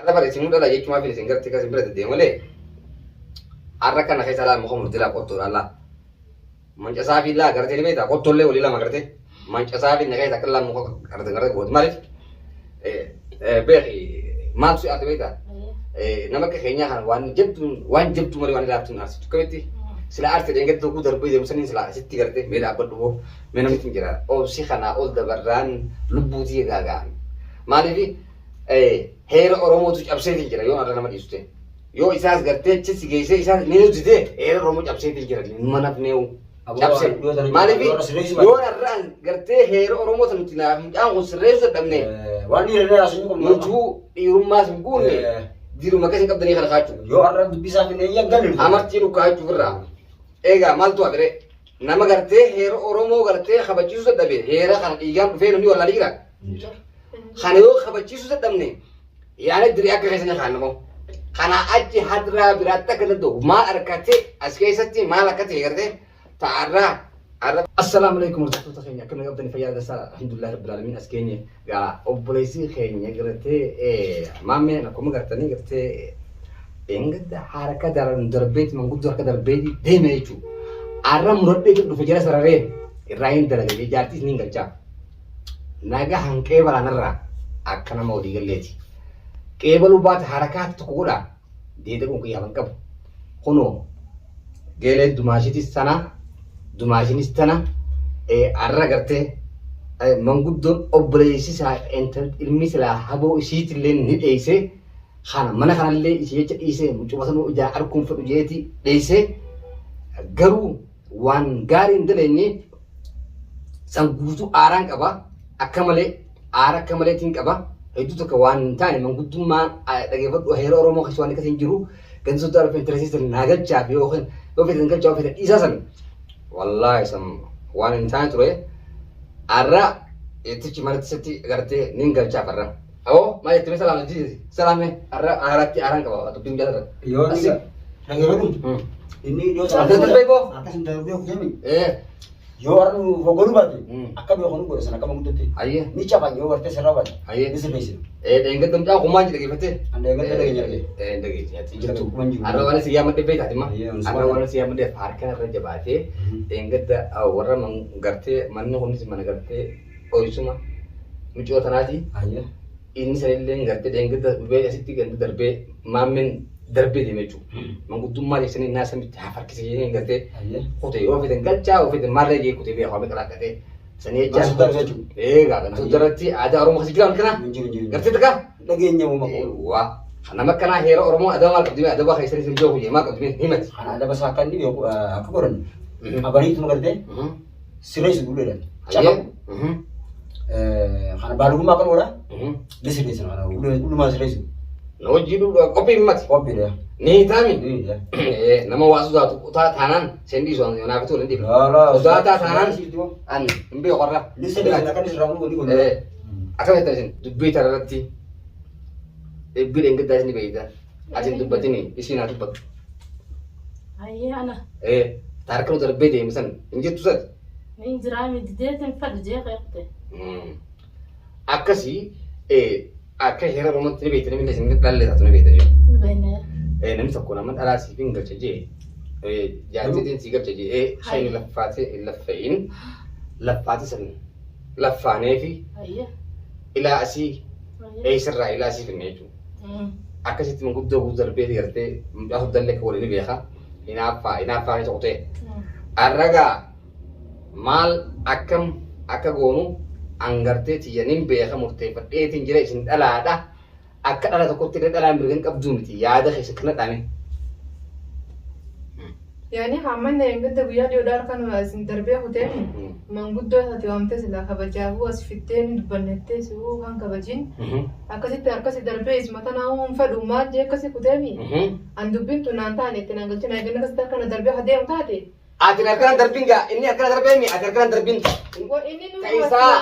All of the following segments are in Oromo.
Har'a bara isinuu dhala jechumaaf isin gartee kan isin bira deddeemu malee har'a kana keessa laa muka murtilaa qottoodhaan laa. Mancasaa fi laa gartee ni beektaa qottollee walii lama gartee mancasaa fi na keessa akka laa muka gartee gartee gooti maaliif beeki maaltu si aarte beektaa nama akka keenyaa kana waan jabdu waan jabdu malee waan laaftu hin aarsitu akkamitti sila aarte dheengadda tokko darbee deemu saniin sila asitti gartee mee dhaabbadhu boo mee namitti hin jira obsi kanaa ol dabarraan lubbuutii gaagaa maaliif heera Oromootu cabseetiin jira yoo har'a nama dhiisu ta'e. Yoo isaas gartee achi si geessee isaas ni didee heera Oromoo cabseetiin jira mana neewu. Cabse. Maaliif yoo har'aan gartee heera Oromoo tan nuti naaf mucaan kun sirreessuu dadhabne Waan dhiira irraa haasofnu qabnu. nutuu dhiirummaas hin guunne diruma akkasii qabdanii kana kaachuu. Yoo har'a dubbisaa fi eeyyan galu. Amartii nu kaachuu irraa. Egaa maaltu hafire? Nama gartee heera Oromoo gartee kabachiisuu dadhabe heera kana dhiigaan dhufee namni wallaalii jira. Kana yoo kabachiisuu dadhabne yaada diree akka keessa ni kaannamoo. Kana achi hadraa biraatti akka danda'u maal argate as keessatti maal akka ta'e gartee ta'arraa arra. Assalaamu alaikum hordoftoota keenya akkam qabdani fayyaa dansaa alhamdulillahi rabbil alamin as geenye gaa obboleessi keenya gartee maammeen akkuma gartanii gartee engadda harka daran darbeeti manguddoo harka darbeeti deeme jechuudha. Arra muradhee dhufe jala sararee irraa hin dalagee jaartiis ni galchaa. Naga hanqee balaanarraa akka nama walii galleeti. Qeebaluu baate harakaati tokko godhaa deeda kun qiyyaafan qabu. Kunoo geelee dumaashitis tana dumaashinis tana arra gartee manguddoon obboleessi isaa ilmi silaa haboo isiitillee ni dheeyse kana mana kanallee isii jecha dhiisee mucuma sanuu ijaa arguun fedhu jeeti dheeyse garuu waan gaarii hin daleenye san guutuu aaraan qaba akka malee aara akka maleetiin qaba hedduu tokko waan hin taane manguddummaa dhageeffadhu heera Oromoo keessa waan akkasii hin jiru gandi sodaa dhufe intaresiisan naa galchaa fi yookiin yoo feetan galchaa yoo feetan dhiisaa san wallaahi san waan hin taane ture arra ittichi manatti sitti gartee nin galchaa farra. Awoo maal jettee salaame salaame arra aaratti aaraan qaba dubbiin jaalata. Yoo inni dhageeffadhu. Inni yoo Akkas darbee koo? Akkas hin darbee kutee Ee. Yoo har'a nu hogganuu baate Mm. akka beeku nu godhe sana akka manguddotti. Ayyee. Ni caban yoo bartee sirraa baate. Ayyee. Ni sirreessina. Ee dheengadda mucaa kumaan jedhe geeffattee. An dheengadda dhageenya arge. Ee dhageenya ati jirtu. Kumaan jiru. Har'a waan si yaammadhe beektaati ma. Ayyee, Har'a waan si yaammadhe harka irra jabaatee dheengadda warra gartee manni kunis mana gartee ooyisuma mucoo tanaati. Ayyee. Inni sanillee gartee dheengadda dhufee asitti ganda darbee maammeen darbee deeme jechuudha. Manguddummaa jeessanii naa samitti haa farkise jedhanii gartee Ayyee. kute yoo fedhan galchaa yoo fedhan maarree jee kutee beekaa meeqa lakkatee sanii jechaa. Mana soddaa jechuudha. Eegaa kan soddaratti aadaa Oromoo keessa jira kana. Hin jiru hin jiru. Gartee takka. Dhageenya uuma koo. Waa. Nama akkanaa heera Oromoo adaba maal qabdi adaba keessanii sin beeku jee maal qabdi himati. Kana adaba isaa akka inni beeku akka godhan qabaniituma gartee sirreessu duudheedhaan. Ayyee. Cafamu. Kana baalugummaa akka godha ni sirreessina kana ulumaa sirreessu. Na hojii dhugaa qophii himati. Qophiidha. Ni taami. Ni Nama waa sodaatu kutaa taanaan seen dhiisu naaf tolu hin dhiifne. Lala. Sodaataa taanaan an hin beeku warra. Ni sirreessina akka inni sirraa ni godhu. Akkam jettan isin dubbii tana irratti dubbii dheengaddaa isin beeyta. Ati hin dubbatini isiin haa dubbattu. Ayyee ana Taarikni darbee deeme san hin jettu sati. ni jiraa mi dideetiin fadhu jee qeeqte. Akkasii akka heera Oromootti ni beektan namni isin dhallee taatu ni beektan. Ni beekna. Namni tokko nama dhalaa siif hin galcha jee jaartiitiin sii galcha jee shayni laffaatee hin laffa'in laffaate san laffaanee fi Ayyee. ilaa asii Ayyee. eessarraa ilaa asii finne jechuudha. Akkasitti manguddoo guutuu darbee gartee mucaa soddallee akka waliin ni beeka. Hinaaffaa hinaaffaa keessa kutee. Arragaa maal akkam akka goonu an gartee tiyya nin beeka murteeffadheetiin jira isin dhalaadha. Akka dhala tokkotti illee dhalaan mirga hin qabduu miti yaada keessa kana dhame. Yaani hammanni dheengadda guyyaa dhiyoodhaa harkaan isin darbee kuteemi manguddoo isaati waamtee silaa kabajaafuu as fittee ni dubbannettee si'uu kan kabajiin akkasitti harkasi darbee isuma tanaa hin fedhu maal jee akkasi kuteemi an dubbiin tun naan taane itti naan galchina eegganni akkasitti harkana darbee hadeemu taate. Ati harkana darbin gaa inni harkana darbee mi ati harkana darbin. Inni nu Ta'isaa.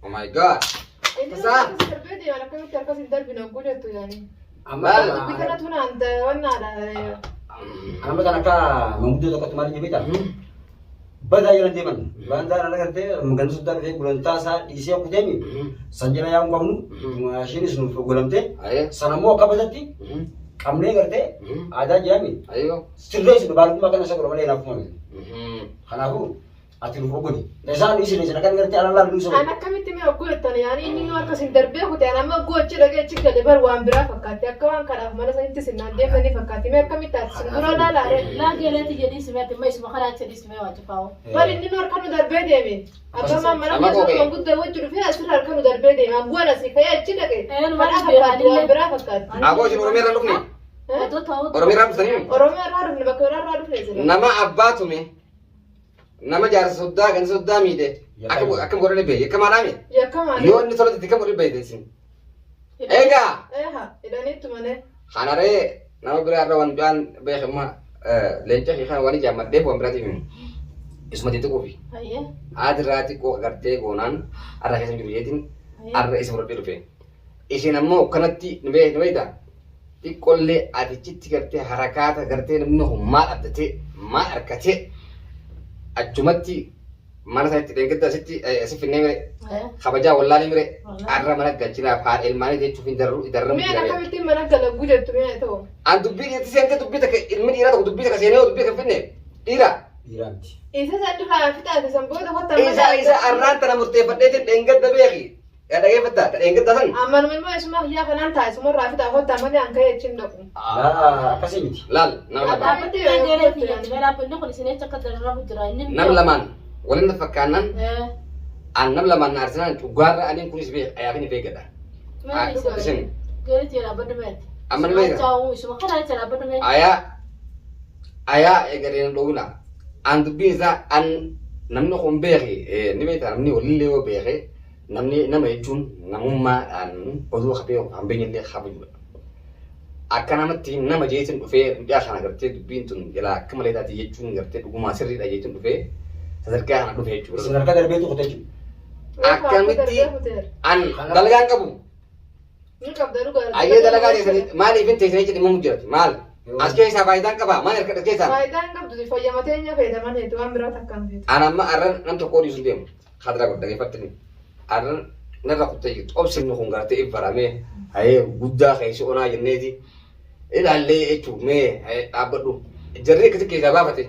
Oh my God. Inni nu Tasaa. akkasi darbee deeman akkamitti harkas hin darbine hogguu jettu yaani. Amma Dubbii kanatu naan wannaadha. Amma kan akka manguddoo tokkotti maal jedhee beektaa? Badaa jala deeman. Badaa jala gartee ganda soddaa dhufee gulantaa isaa dhiisee kuteemi. San jala yaa'uu qabnu. Ishiinis nuuf golamtee. Sana immoo akka badatti qabnee gartee aadaa jedhami. Sirreessinu baalgummaa kana isa godha malee naaf mame. Kanaafuu ati nuuf oggoli. Isaan isin isin akkan gartee alalaa nu isa An akkamitti mee ogguu jettan yaani inni nu harka isin darbee kute an amma ogguu achi dhaqee achi gale bar waan biraa fakkaatti akka waan kanaaf mana sanitti isin naan deemtanii fakkaatti mee akkamitti ati isin dura laalaare. Laa geeleeti jedhii simeeti amma isuma kanaa jedhii simee waa cufaa'u. Bar inni nu harka nu darbee deeme. Abbaan mana Amma keessa kophee. manguddoo wajji dhufee asirra harka nu darbee deeme. Agguun asii ka'ee achi dhaqe. Ee, nu Kadhaa maal fakkaatti waan beekanillee. biraa fakkaatti. Aboo isin Oromiyaa irraa dhufne? Otoo ta'uu Oromiyaa irraa dhuftanii? Oromiyaa irraa dhufne bakka biraa irraa dhufne jira. Nama abbaa tume nama jaarsa soddaa ganda soddaa miidhe akkam godhanii beeyi akka maalaami Yakka maali? yoo inni tolatti akkam godhanii beeyte isin. Egaa Eeha hidhaniittu malee. kanaree nama biraa irra waan du'aan beekamma leenca fi kana waan ijaammadheef waan biraatiin himu. Isuma xixiqqoo fi Hayyee. Adirraa xiqqoo agartee goonaan arra keessa jiru jeetiin Hayyee. arra isa fudhadhee dhufe. Isin ammoo kanatti ni beekta. Xiqqollee atichitti gartee harakaata gartee namni kun maal abdatee maal harkatee achumatti mana isaatti dheengadda asitti asi finnee mire kabajaa wallaalee mire arra mana galchinaaf haadha ilmaanii jechuuf hin darru darramu Mi'a jira. akkamittiin mana galaguu jettu mi'a ta'u. An dubbii itti seente dubbii takka ilmi dhiiraa tokko dubbii takka seenee dubbii kan finne dhiira. Dhiiraa miti. Isa san irraa fixaate san booda kottaa Isa isa arraan tana murteeffadheetiin dheengadda beeki. Yaa dhageeffattaa dheengadda san. Ammanuma immoo isuma hiyyaa kanaan ta'a isuma irraa fixaa kottaa malee an ka'ee achi hin dhaqu. Laa akkasii miti. Laal nama lamaan. Dhaabbatti kan geeleeti jedhu dhaabbanni kun isin echa akka dararamu jira inni. Nam lamaan waliin fakkaannan an nam lamaan na arsinaan dhugaarra aniin kunis beek ayaafin beekadha. Isin Geeleeti dhaabbadhu meeti. Amma ni beeka. Isuma kana jecha dhaabbadhu meeti. Ayaa ayaa eegaleen dhowwina. An dubbiin isaa an namni kun beeki ni beekta namni walillee yoo beeke namni nama jechuun namummaadhaan oduu ka beeku kan beeknellee kabajudha. Akka namatti nama jeetiin dhufee mucaa kana gartee dubbiin tun jalaa akka malee taate jechuun gartee dhugumaa sirriidha jeetiin dhufee sadarkaa kana dhufe Isin jechuudha. harka darbeetu kute jechuudha. Akkamitti an dalagaan qabu Ni qabda dhugaa. ayyee dalagaa teessanii maaliif hin teessanii jedhi himamu jirati maal as keessaa faayidaan qabaa maal harka keessaa Faayidaan qabdu fayyama teenya fayyadaman heetu waan biraa takkaan feetu. An amma arran nam tokko dhiisu hin deemu kadra godha dhageeffattani arran narra kuttee jirtu obsinni kun gartee ibbaramee hayee guddaa keessa onaa jenneeti ilaallee jechuun mee hayee dhaabbadhu jarri akkasi keessaa baafate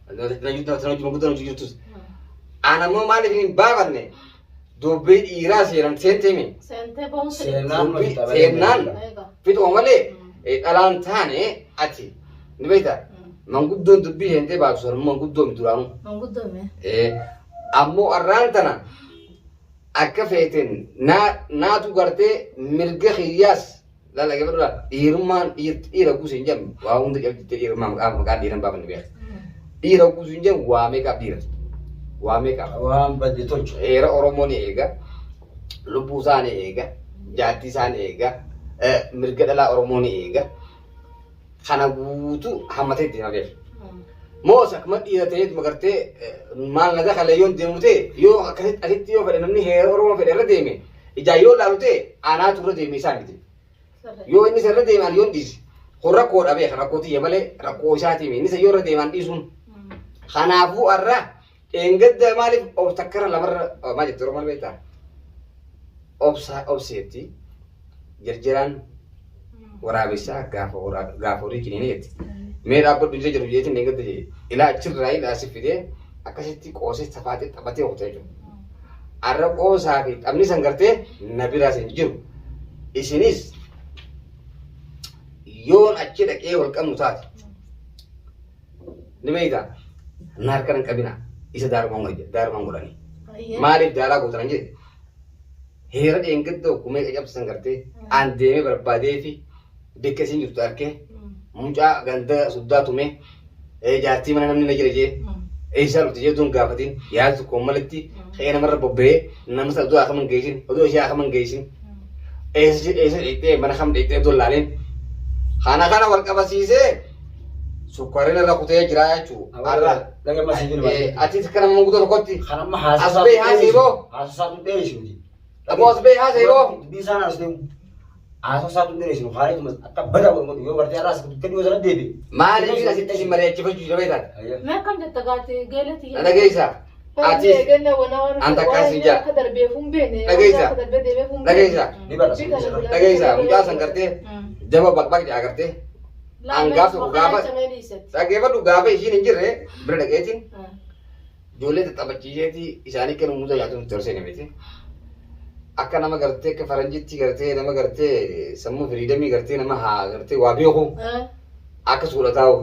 guddaa hojii jirtus an ammoo maaliif hin baafanne dubbii dhiiraa seeran seenteemi Seentee boonsi. Seenaan Dubbii hojii seenaan fixuma malee dhalaan taane ati ni beektaa manguddoon dubbii seentee baatu sun manguddoo miti duraanuu. Manguddoo mee. Ammoo arraan tana akka feeten naatu gartee mirga kiyyaas laala gabadha dhiirummaan dhiira guusu hin jedhamu waa hunda cabsittee dhiirummaa maqaa maqaa dhiiran baafanne beeka. Dhiira guusu hin jedhamu waa meeqaaf dhiira waa meeqaaf. Waan badde tolchu. Heera Oromoo ni eega lubbuu isaa ni eega jaartii isaa ni eega mirga dhalaa Oromoo ni eega kana guutuu hammatee deema beeka. Moos akkuma dhiira ta'eetuma gartee maal na dakale yoon deemu ta'e yoo akkasitti asitti yoo fedhe namni heera Oromoo fedhe irra deeme ijaan yoo laalu ta'e anaatu irra deeme isaa miti. Yoo inni isa irra deeme ani yoon dhiise kun rakkoodha beeka rakkoo tiyya malee rakkoo isaatii miti inni isa yoo irra deeme an dhiisuun. Kanaafuu har'a dheengadda maaliif of takkara lamarra maal jetti Oromoon beektaa? Obsa obseetti jarjaraan waraabessaa gaafa gaafa horii kiniini jetti. Mee dhaabbadhu jira jiru jeetiin dheengadda jee ilaa achirraa ilaa si fidee akkasitti qoosee safaatee taphatee oofta jechuudha. Har'a qoosaa fi taphni san gartee na biraas hin jiru. Isinis yoon achi dhaqee wal qabnu taate ni beektaa na harka hin qabina isa daarumaan godhanii. Maaliif daaraa gootan jedhe heera dheengadda ogumee qacabsisan gartee an deemee barbaadee fi bakka isin jirtu arkee mucaa ganda soddaa tumee jaartii mana namni na jira jee eessaa dhufte jee oduun gaafatiin yaada tokkoon malitti ka'ee namarra bobba'ee nama sana oduu akaman geessin oduu ishee akaman geessin eessa eessa dheettee mana kam dheettee oduu laaleen kana kana wal qabasiisee sukkaarri narra kutee jira jechuudha. Har'a Laga masii jiru baasee. Ati kana manguddoo tokkotti Kan amma As ba'e haasa'e boo. Haasasaatu dheerisu miti. Aboo as ba'e haasa'e boo. Dubbii isaan as deemu. Haasoo isaa tun dheeresinu haaleetuma akka badaa godhu godhu yoo gartee har'aas akka dhiyoo sana deebi'e. Maaliif asitti isin mari'achifachuu jira beektaa? Mee akkam jetta gaati geeleti? Na dhageessaa? Ati an takkaa si jaa. Akka darbeef hin beekne. Dhageessaa? Akka darbee deemeef hin beekne. Dhageessaa? Ni barra. Dhageessaa? Mucaa san gartee jaba baqbaq jaa gartee. An gaafa tokko gaafa dhaggeeffadhu gaafa ishiin hin jirre bira dhaqeetiin ijoollee taxabachiiseeti isaanii kennu muuza nyaatu nutti horseene miti. Akka nama gartee akka faranjitti gartee nama gartee sammuu firiidamii gartee nama haa gartee waa beeku akka suura taa'u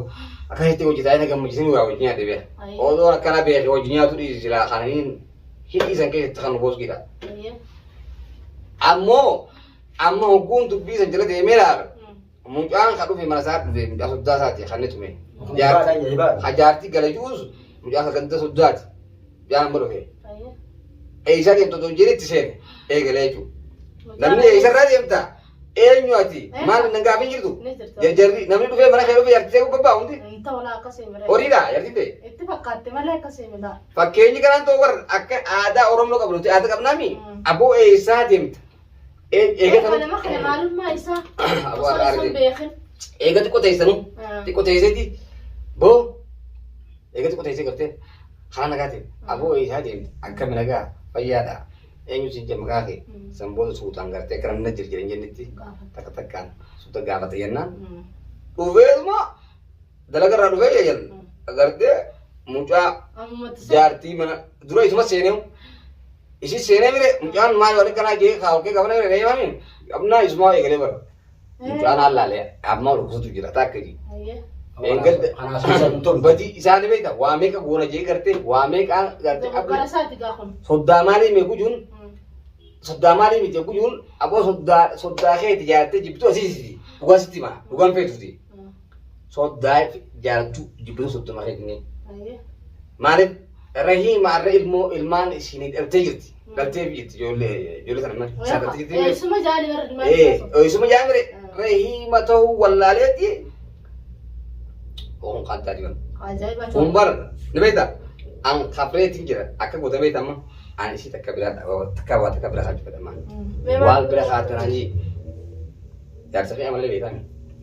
akkasitti hojjetaa inni gammachiisanii waa wajjin nyaate beeka. Odoo akkana beeke wajjin nyaatu dhiisi silaa kananiin hidhii san keessatti kan nu boosgiidha. Ammoo amma hogguun dubbii san jala deemee ilaalu mucaan kan dhufe mana isaa dhufe mucaa soddaa isaati kan inni tume. Jaartii gala jiruus mucaa sagantaa soddaati. Mucaan amma dhufe. Eessaa deemtu otoo hin jedhin itti seene eegalee jechuudha. Namni eessarraa deemta? Eenyu ati? Maal nan gaafin jirtu? Jarjarri namni dhufee mana kee dhufee jaartii ta'uu babbaa hundi. Horiidha jaartiin ta'e. Itti fakkaatte malee akkasii mila. Fakkeenyi kanaan ta'uu warra akka aadaa Oromoo qabnu nuti aadaa qabnaami. Aboo eessaa deemta? Eega Nama kana maalummaa isaa Aboo osoo har'a isaan arginu. beekin. Eega xiqqoo teessanii xiqqoo teesseeti boo eega xiqqoo teessee gartee karaa nagaa ta'e aboo eessaa deemta? Akkami nagaa fayyaadha eenyu siin jedha maqaa kee san booda suutaan gartee akka namni na jirjira hin jennetti takka takkaan suuta gaafata jennaan dhufeetuma dalaga irraa dhufee jedhan gartee mucaa jaartii mana dura isuma seenee isi seenee mire mucaan maal wali kanaa jee kaawwee qabana mire reebami qabnaa isumaa eegalee bara mucaan hallaalee amma ol kututu jira takka ji badii isaanii beekta waa meeqa goona jee gartee waa meeqa gartee Dogoggora isaati gaa kun. soddaa maalii meeku juun soddaa maalii miti gujuun aboo soddaa soddaa keeti jaalattee jibbitu asiisiti dhugaa sitti hima dhugaan feetuti soddaa jaalattu jibbitu soddoma keetini maaliif rahiima arra ilmoo ilmaan isinii dhaltee jirti dhaltee jirti ijoollee ijoollee sana mana isaa dhaltee jirti Eessuma jaali bara ilmaan ee eessuma jaamire rahiima ta'uu wallaaleeti oon qaddaa diban Ajaa'iba. kun bar ni beekta an kafreetiin jira akka goota beekta amma an isii takka biraa takka waa takka biraa kan jibadha waan bira kaatanaanii jaarsa fi amalee beekami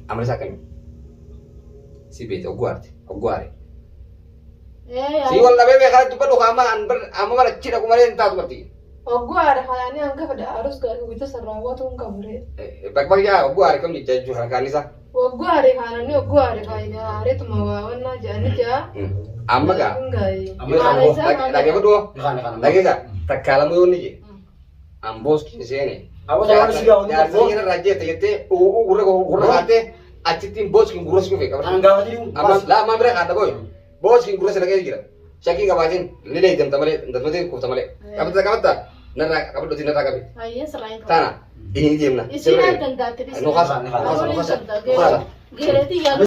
amala isaa akkamii si beekta ogguu aarte ogguu aare si wal dhabee beekaa dubbadhu amma an bar amma bara achi dhaqu malee hin taatu barti Ogguu haadha haadhaanii hangafa da'aarus guyyaa san raawwatu hin qabu ree. bakka yaa ogguu aare kam jechaa jechuudha harkaan isaa Ogguu haadha haadhaanii ogguu haadha faayidaa haareetuma waa wannaa jedhanii ja'a. amma gaa Gaa'ee. dhaggeeffadhu dhageessa takkaa lama yoo ni jee amboos kin seene jaarsa kana irraa jeette jettee u'uu gurra gurra kaattee achittiin booskin gurra si dhufe qabata. Amma laa amma bira kaadha booy booskin gurra si dhaqee jira shakkii qabaatiin ni leeyyamta malee dadmatee kuufta malee qabatta qabatta narraa qabadhuti narraa qabi Ayyee sirraa hin qabu. tana inni deemna. Isiin aan danda'atte Nu kasa nu kasa nu kasa nu kasa. Geeletii yaa